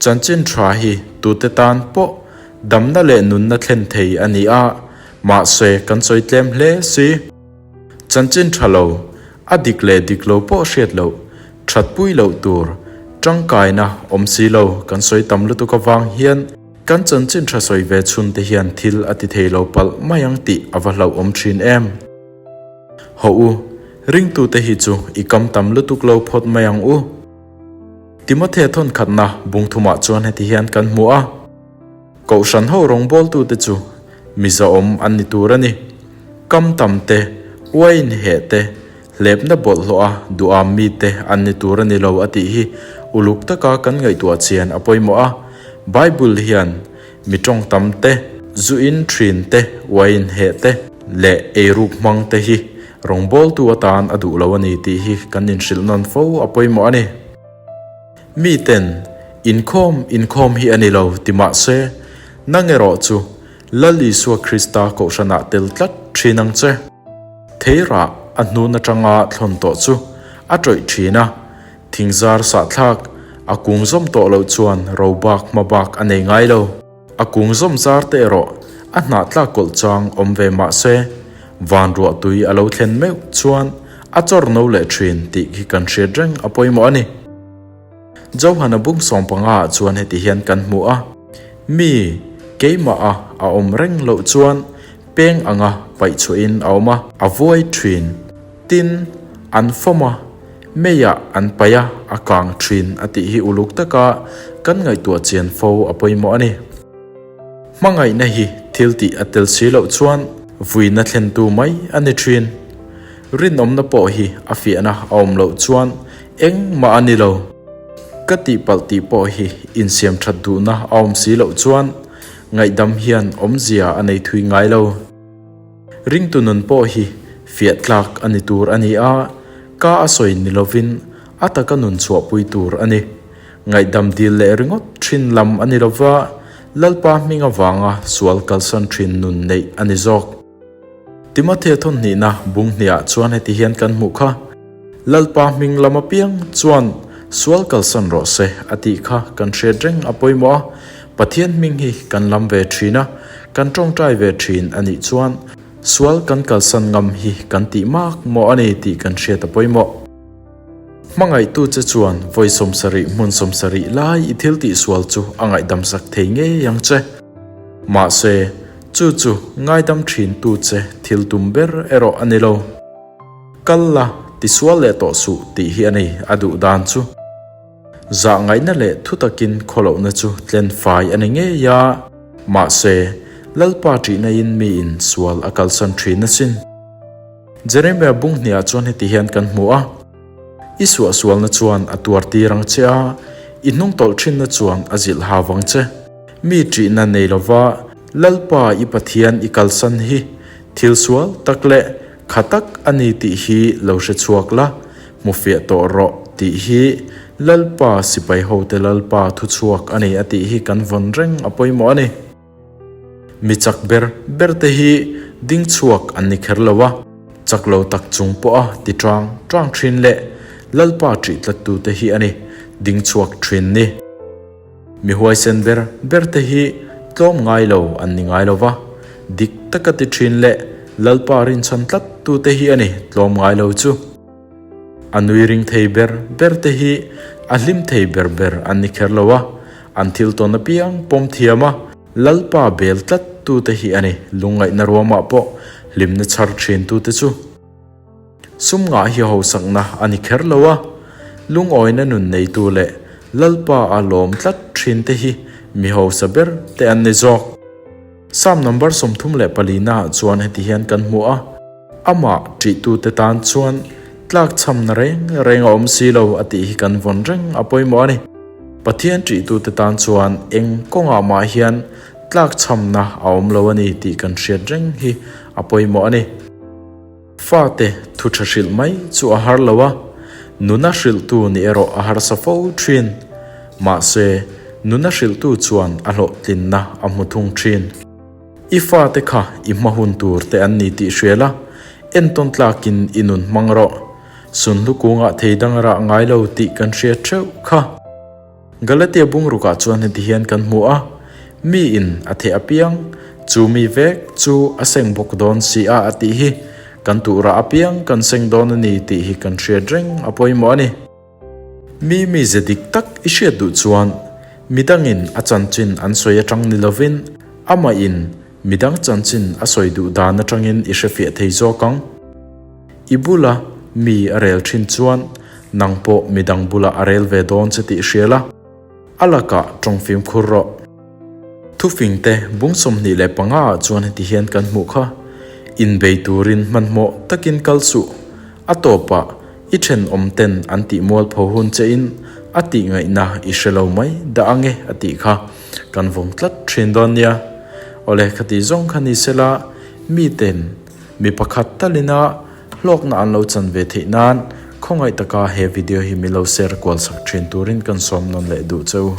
Chanchin tha hi tute tan pawh damna leh nunna thlen thei a ni a, mahse kan sawi tlem hle si. Chanchin tha lo, a dik leh dik lo pawh hriat loh, thatpui loh tur, tangkaina awm si lo kan sawi tam lutuk avang hian kan chanchin tha sawi ve chhun te hian thil a ti thei lo palh mai ang tih a va hlauhawm thin em. Hawh u, ringtute hi chu i kam tam lutuk lo phawt mai ang u. Timothea thawnkhatna bungthumah chuan heti hian kan hmu a, Kohhran ho rawngbawltute chu mizaawm an ni tur a ni. Kam tam te, uain heh te, hlepna bawlhhlawha duham mite an ni tur a ni lo a tih hi uluk taka kan ngaihtuah chian a pawimawh a. Bible hian mi tawng tam te, zu in thin te, uain heh te leh eiruk hmang te hi rawngbawltu atan a duh lo a ni tih hi kan inhrilh nawn fo a pawimawh a ni. Miten inkhawm inkhawm hi a ni lo ti mah se, nang erawh chu Lal Isua Krista kohhranah tel tlat thin ang che. Theirah a hnun atanga thlawn tawh chu a tawih thin a, thingzar sahthlak a kung zawm tawh loh chuan ro bak hma bak a nei ngai lo. A kung zawm zar te erawh a hnah tlak kawlh chang awm ve mah se, van ruah tui a lo thlen meuh chuan a chawr no leh thin tih khi kan hriat reng a pawimawh a ni. Johana bung sawmpanga ah chuan heti hian kan hmu a, Mi, keimah a a awm reng loh chuan peng anga paih chhuahin a awm a, a vuai thin. Tin, an fawm a, meiah an paih a, a kang thin a tih hi uluk taka kan ngaihtuah chian fo a pawimawh a ni. Hmangaihna hi thil tih a tel si loh chuan vuina thlentu mai a ni thin. Rinawmna pawh hi a fiahna a awm loh chuan engmah a ni lo. Ka tihpalh tih pawh hi insiam that duhna a awm si loh chuan ngaihdam hian awmzia a nei thui ngai lo. Ringtu nun pawh hi fiah tlak a ni tur a ni a, ka a sawi ni lovin a taka nun chhuahpui tur a ni. Ngaihdam dil leh ringawt thin lam a ni lova, Lalpa hming avanga sual kalsan thin nun neih a ni zawk. Timothea thawnhnihna bung hniah chuan heti hian kan hmuh kha, Lalpa hming lam apiang chuan sual kalsan rawh se a tih kha kan hriat reng a pawimawh a, Pathian hming hi kan lam ve thin a, kan tawngtai ve thin a nih chuan sual kan kalsan ngam hi kan tih mak maw a ni tih kan hriat a pawimawh. Hmangaihtu che chuan vawi 70 hmun 70 lai i thil tihsual chu a ngaihdamsak thei ngei ang che. Mahse, chu chu ngaidam thintu che thil tum ber erawh a ni lo. Kal la, tisual leh tawh suh tih hi a ni a duh dan chu. Zah ngaihna leh thu takin khawlohna chu tlen fai a ni ngei a, mahse, Lalpa ṭihna-in miin sual a kalsan ṭhin asin. Jeremiah bung hniah chuan heti hian kan hmu a, I suahsualna chuan a tuar tir ang che a, i hnungtawlh ṭhinna chuan a zilh hau ang che. Mi ṭihna nei lova Lalpa i Pathian i kalsan hi thil sual tak leh kha tak a ni tih hi lo hre chhuak la, hmu fiah tawh rawh tih hi Lalpa sipai hote Lalpa thuchhuak a ni a tih hi kan vawn reng a pawimawh a ni. Mi chak ber ber te hi ding chhuak an ni kher lo a, chak lo tak chung pawha ti tang tang thin leh Lalpa ṭih tlattute hi a ni ding chhuak thin ni. Mi huaisen ber ber te hi tlawm ngai lo an ni ngai lo va, dik taka ti thin leh Lalpa rinchhan tlat tu te hi a ni tlawm ngai lo chu. A nui ring thei ber ber te hi a hlim thei ber ber an ni kher lo a, an thil tawn apiang pawm thiam a, Lalpa bel tlat tu te hi a ni lungngaihna ruamah pawh hlimna chhar thin tu te chu. Sum ngah hi hausakna a ni kher lo a, lungawina nun neitu leh Lalpa a lawm tlat thin te hi mi hausa ber te an ni zawk. Psalm number 34 na ah chuan heti hian kan hmu a, Amah ṭihtute tan chuan tlakchhamna reng reng a awm si lo a tih hi kan vawn reng a pawimawh a ni. Pathian ṭihtute tan chuan eng kawngah mah hian tlakchhamna a awm lo a ni tih kan hriat reng hi a pawimawh a ni. Fate thu tha hrilh mai chu a har lo a, nuna hrilhtu nih erawh a harsa fo thin. Mahse, nuna hrilhtu chuan a hlawhtlinna a hmu thung thin. I fate kha i hma hun tur te an ni tih hria la, entawn tlakin i nun hmang rawh. Sunhlu kungah thei dang rah ngai lo tih kan hria theuh kha. Galatia bungrukah chuan heti hian kan hmu a, Miin a theh apiang, chu mi vek chu a seng bawk dawn si a a tih hi kan tuhrah apiang kan seng dawn a ni tih hi kan hriat reng a pawimawh a ni. Mi mize dik tak i hriat duh chuan midangin a chanchin an sawi atang ni lovin amahin midang chanchin a sawi duh dan atangin i hrefiah thei zawk ang. I bula mi a rel thin chuan nang pawh midang bulah a rel ve dawn che tih hria la. A lakah tawng fimkhur rawh. Thufingte bung 25 ah chuan heti hian kan hmuh kha, Inbei turin hmanhmawh takin kal suh. A tawpah i thenawmten an tih mualpho hun che in a tih ngaihna i hre lo mai dah ange a tih kha kan vawng tlat thin dawn nia. Awle khati zawng kha ni sela miten mi pakhat talina Hlawkna an lo chan ve theih nan khawngaih taka he video hi mi lo share kual sak thin turin kan sawm nawn leh duh cheu.